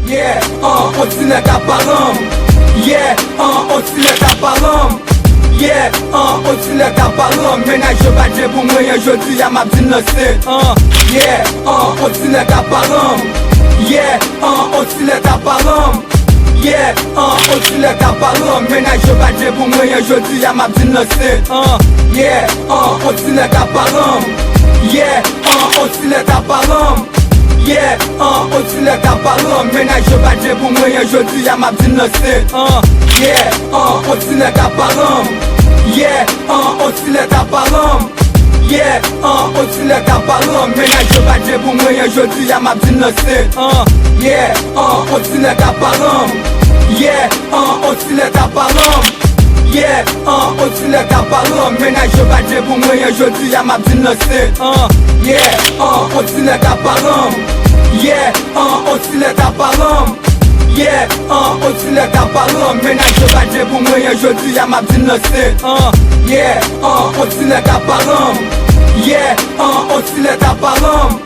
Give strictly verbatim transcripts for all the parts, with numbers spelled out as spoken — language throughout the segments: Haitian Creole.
Yeah, an, on ti nèg ap palanm. Yeah, an, on ti nèg ap palanm. Yeah, an, on ti nèg ap palanm. Mennaj yo pa t vle pou mwen, an, jodi a m ap di n lanse. An, yeah, an, on ti nèg ap palanm. Yeah, an, on ti nèg ap palanm. Yeah, an, on ti nèg ap palanm. Mennaj yo pa t vle pou mwen, an, jodi a m ap di n lanse. An, yeah, an, on ti nèg ap palanm. Yeah, an, on ti nèg ap palanm. Yeah, an, on ti nèg ap palanm. Mennaj yo pa t vle pou mwen, an, jodi a m ap di n lanse. An, yeah, an, on ti nèg ap palanm. Yeah, an, on ti nèg ap palanm. Yeah, an, on ti nèg ap palanm. Mennaj yo pa t vle pou mwen, an, jodi a m ap di n lanse. An, yeah, an, on ti nèg ap palanm. Yeah, an, on ti nèg ap palanm. Yeah, an, on ti nèg ap palanm. Mennaj yo pa t vle pou mwen, an, jodi a m ap di n lanse. An, yeah, an, on ti nèg ap palanm. Yeah, an, on ti nèg ap palanm. Yeah, an, on ti nèg ap palanm. Mennaj yo pa t vle pou mwen, an, jodi a m ap di n lanse. An, yeah, an, on ti nèg ap palanm. Yeah, an, on ti nèg ap palanm.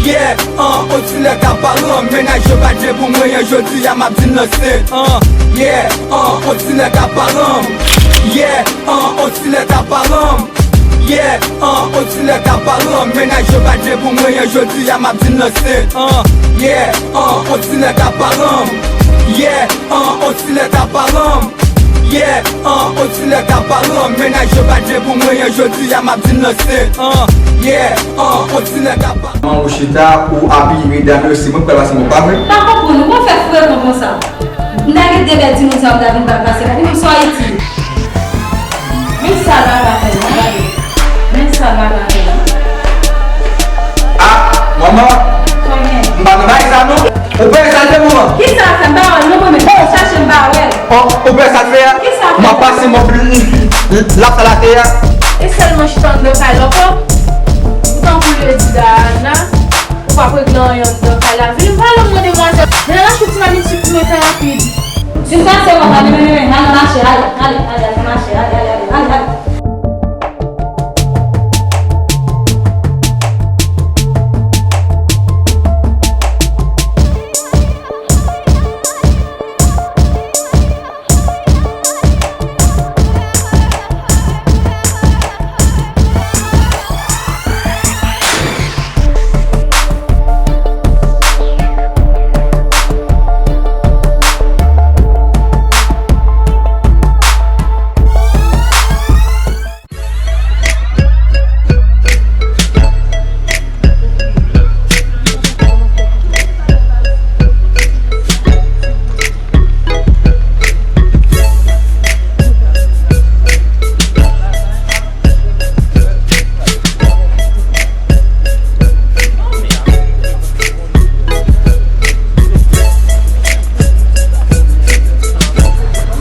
Yeah, an, on ti nèg ap palanm. Mennaj yo pa t vle pou mwen, an, jodi a m ap di n lanse. An, yeah, an, on ti nèg ap palanm. Yeah, an, on ti nèg ap palanm. Yeah, an, on ti nèg ap palanm. Mennaj yo pa t vle pou mwen, an, jodi a m ap di n lanse. An, yeah, an, on ti nèg ap palanm. Yeah, an, on ti nèg ap palanm. Yeah, an, on ti nèg ap palanm. Mennaj yo pa t vle pou mwen, an, jodi a m ap di n lanse. An, yeah, an, on ti nèg ap palanm. Kòman ou chita, ou apiye medam yo, se mwen k pral pase mòp pa vre? Pa konprann ou, bon fè frekan konsa. M ta gen de bèl timoun sa yo m ta vin ba l pase la, li menm sou Ayiti. Men sa baba fè la, gade. Men sa baba fè la. Ah, manman. Sa gen? M pa nan bagay sa non. Ou pè sa l fè manman? Kisa l fè? M pa wè l non mwen menm. Chache m pa wè l. Oh, ou pè sa l fè a? Kisa l fè? M ap pase mòp l ap sal atè a. E sèlman chita anndan kay la ankò. Ou tankou Lady Diana. Ou p ap regle anyen anndan kay la. Vin pale m non demwazèl. Men nan lach ou ti mamit sik pou mwen fè rapid. Vin kase mòp la, men, men, men, men, al nan mache, ale, ale, ale, al nan mache, ale, ale, ale, ale, ale.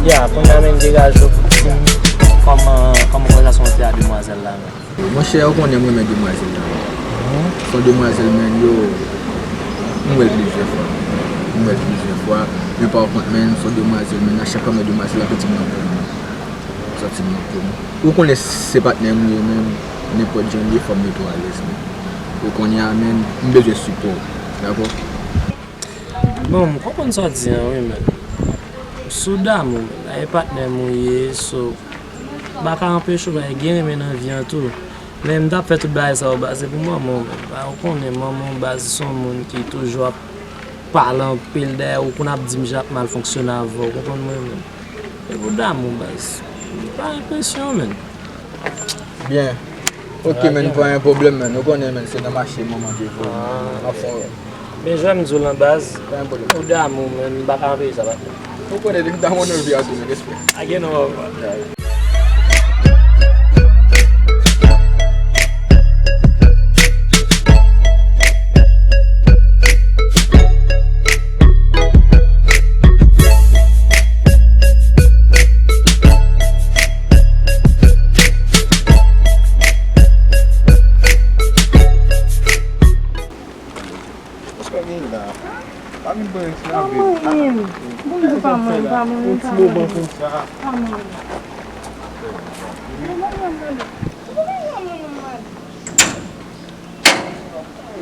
Ya, kounye a menm degaje w pou di m kòman, kòman konvèsasyon an te a demwazèl la menm. Monchè, ou konnen m renmen demwazèl la. Se yon demwazèl, menn, yo, m wè l plizyè fwa. M wè l plizyè fwa. Men pa kont, menn, se yon demwazèl, menn, a chak fwa m wè demwazèl la, santi m nan pou m. Santi m nan pou m. Ou konnen se patnè m ye, menn, nenpòt jan l ye, fò m mete w alèz, menn. E kounye a, menn, m bezwen sipò w. Dakò? Bon, m konprann sa w di an, wi, menn. Si w damou, menn, a e patnè m ou ye, so, m pa ka anpeche w, baz, gen renmen nan vi an tou. Men m t ap fè tout bagay sa yo, baz, se pou manman w, menn. Baz, ou konnen manman w, baz, se yon moun ki toujou ap pale anpil, dayè, ou konn ap di m jan ap mal fonksyone avè w, ou konprann mwen, menn. E pou damou, baz. M pa enpresyon, menn. Byen. Ok, menn, pa gen pwoblèm, menn. Ou konnen, menn, se nan mache manman te voye m. Anfen. Men jan m di w lan, baz, ou damou, men m pa ka anpeche sa, patnè. Ou konnen, depi damou nan vi a tou, men respè. Ake non, papa. Sa gen la? Pa vin pran risk la, babe. Pa mouri. Bonjou, pa mouri, pa mouri, pa mouri. Yon ti moman konsa. Pa mouri.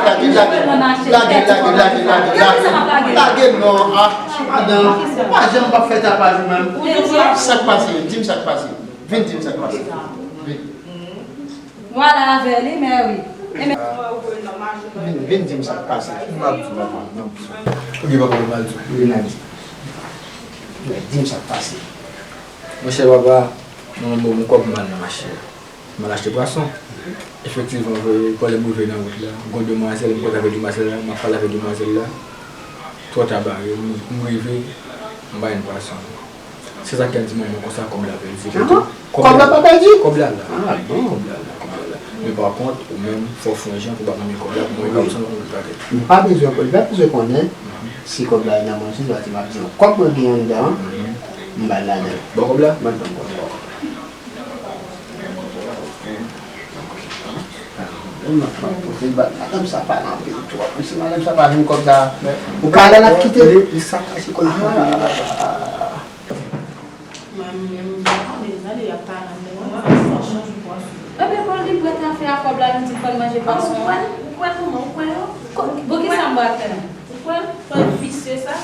lage, lage, lage, lage, lage, lage, lage, non, ah, madanm, ou pa janm p ap fè tapaj ou menm. Sa k pase, di m sa k pase. Vin di m sa k pase. Vin. Mwen la avè li, mè wi. E mè Vin, vin di m sa k pase. M ap di w, m ap di w. Ok, papa, m ap di w. Vin la di. Di m sa k pase. Monchè papa, mwen bon, mwen kòb m al nan mache. M al achte pwason. Efektivman vre, pwoblèm rive nan wout la. Gon demwazèl, m koze avèk demwazèl la, m ap pale avèk demwazèl la. Twò ta bare, m, m rive, m pa jwenn pwason. Se sa k fè m di manman konsa kòb la pèdi. Kòb la pa pèdi? Kòb la la. Ah, bon. Kòb la la, kòb la la. Men pa kont, ou menm, fò w fè yon jan pou w ba manmi kòb la, pou mwen rive, m santi mwen pa tèt. M pa bezwen, li pa bezwen konnen si kòb la nan manti, se pa ti m ap di w. Kòb mwen gen anndan an, m ba l ladan. Bon kòb la? Mwen ban m kòb la. Mwen pa pote bat madanm sa pale anpil twòp. Si madanm sa pa vin kòb sa, ou ka la n ap kite. Li, li sakaje kòb la. Ah. Mwen menm, m pa konnen sa, li ap pale anpil. Mwen fè sa chanje pwason. Ebyen, bon, li prèt a fè a kòb la, li di fò l manje pwason. Ou kwè l? Ou kwè l kòman? Ou kwè l? Bon, kisa m pral fè menm? Ou kwè l? Fò l visye sa?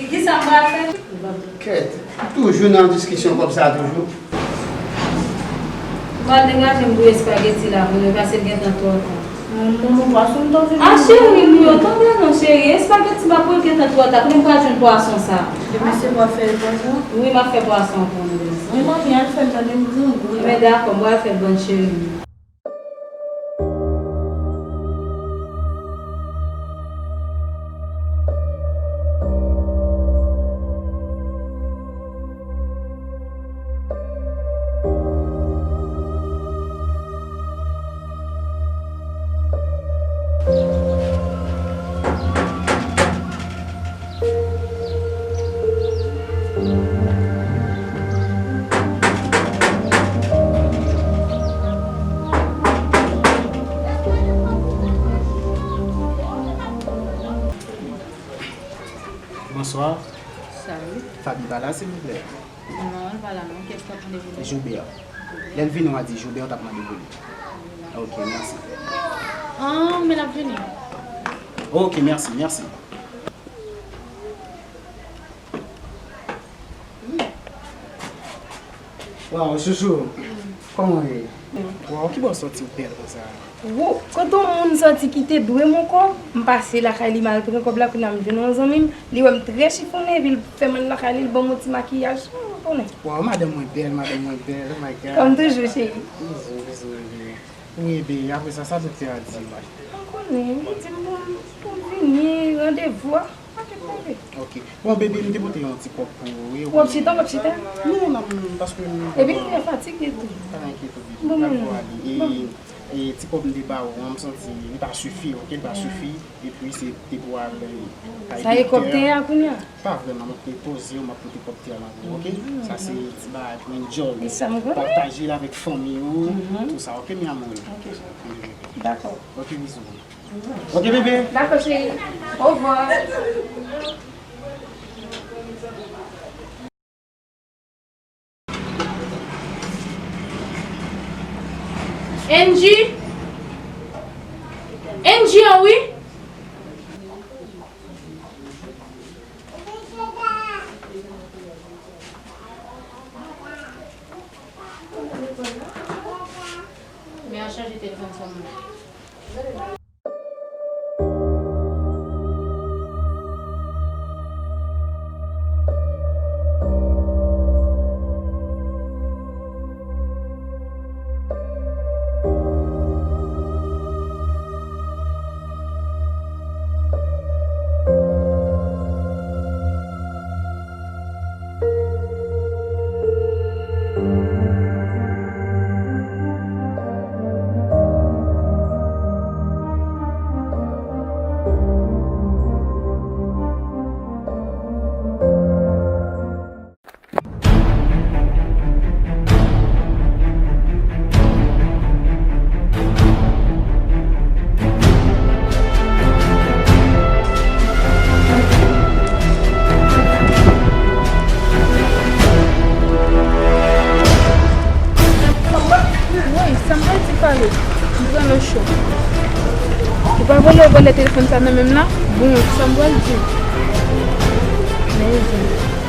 E kisa m pral fè? Kèt, toujou nan diskisyon kòb sa toujou. Ou pral degaje m pou espageti la pou nou pase l gentan twò ta. Manman, pwason m tankou. Ah, cheri, m yo, tanpri non, cheri. Espageti m ap pran gentan twò ta. Kote m pral jwenn pwason sa? Demen se pou w ap fè pwason? Wi, m ap fè pwason pou nou demen. Wi, manmi, al fè l tande m grangou la. Ebyen, dakò, m pral fè l, bann cheri. Bonswa. Salut. Faby pa la, silvouplè? Non, l pa la non. Kiyès k ap mande pou li? Joubert. Lè l vini, w a di Joubert t ap mande pou li. Ok, mèsi. Ah, men l ap vini. Ok, mèsi, mèsi. Waw, chouchou. Kòman w ye? Waw, ki bò w sòti w bèl konsa? Wo, kote yon moun sòti ki te dwe m yon kòb, m pase lakay li, m al pran kòb la, kounye a m jwenn yon zanmi m, li wè m trè chifonnen, epi l fè m al lakay li, l ban m yon ti makiyaj, hmm, konnen. Waw, madanm mwen bèl, madanm mwen bèl, oh my God. Kòm toujou, cheri. Bizou, bizou, bebe. Wi, bebe, apre sa, sa doktè a di w? M konnen, li di m pou m, pou m vini, randevou a. Ok, bebe. Ok. Bon, bebe, m te pote yon ti kòb pou ou, wi. W ap chita, w ap chita? Non, non, paske m... Epi m trè fatige tou. Pa enkyete w, bebe. Bon, m pral ale. E, e ti kòb m te ba ou an, m santi li pa sifi, ok? Li pa sifi. Epi se te pou al, e, kay doktè a. Sa e kòb te a kounye a? Pa vrèman, mwen te poze w, m ap pote kòb te a nan pou ou, ok? Sa se ti bagay pou enjoy. Pataje l avèk fanmi ou, tout sa, ok, mi amor? Ok, cheri. Dakò. Ok, bizou. Ok, bebe. Dakò, cheri. Au revoir. Angie? Angie an wi? Men an chanje telefòn sèlman. Woy, sa m pral di Farid? M pran nan cho. Ou pa vòlè, ou vòlè telefòn sa nan men m la? Bon, sa m pral di? Men zen.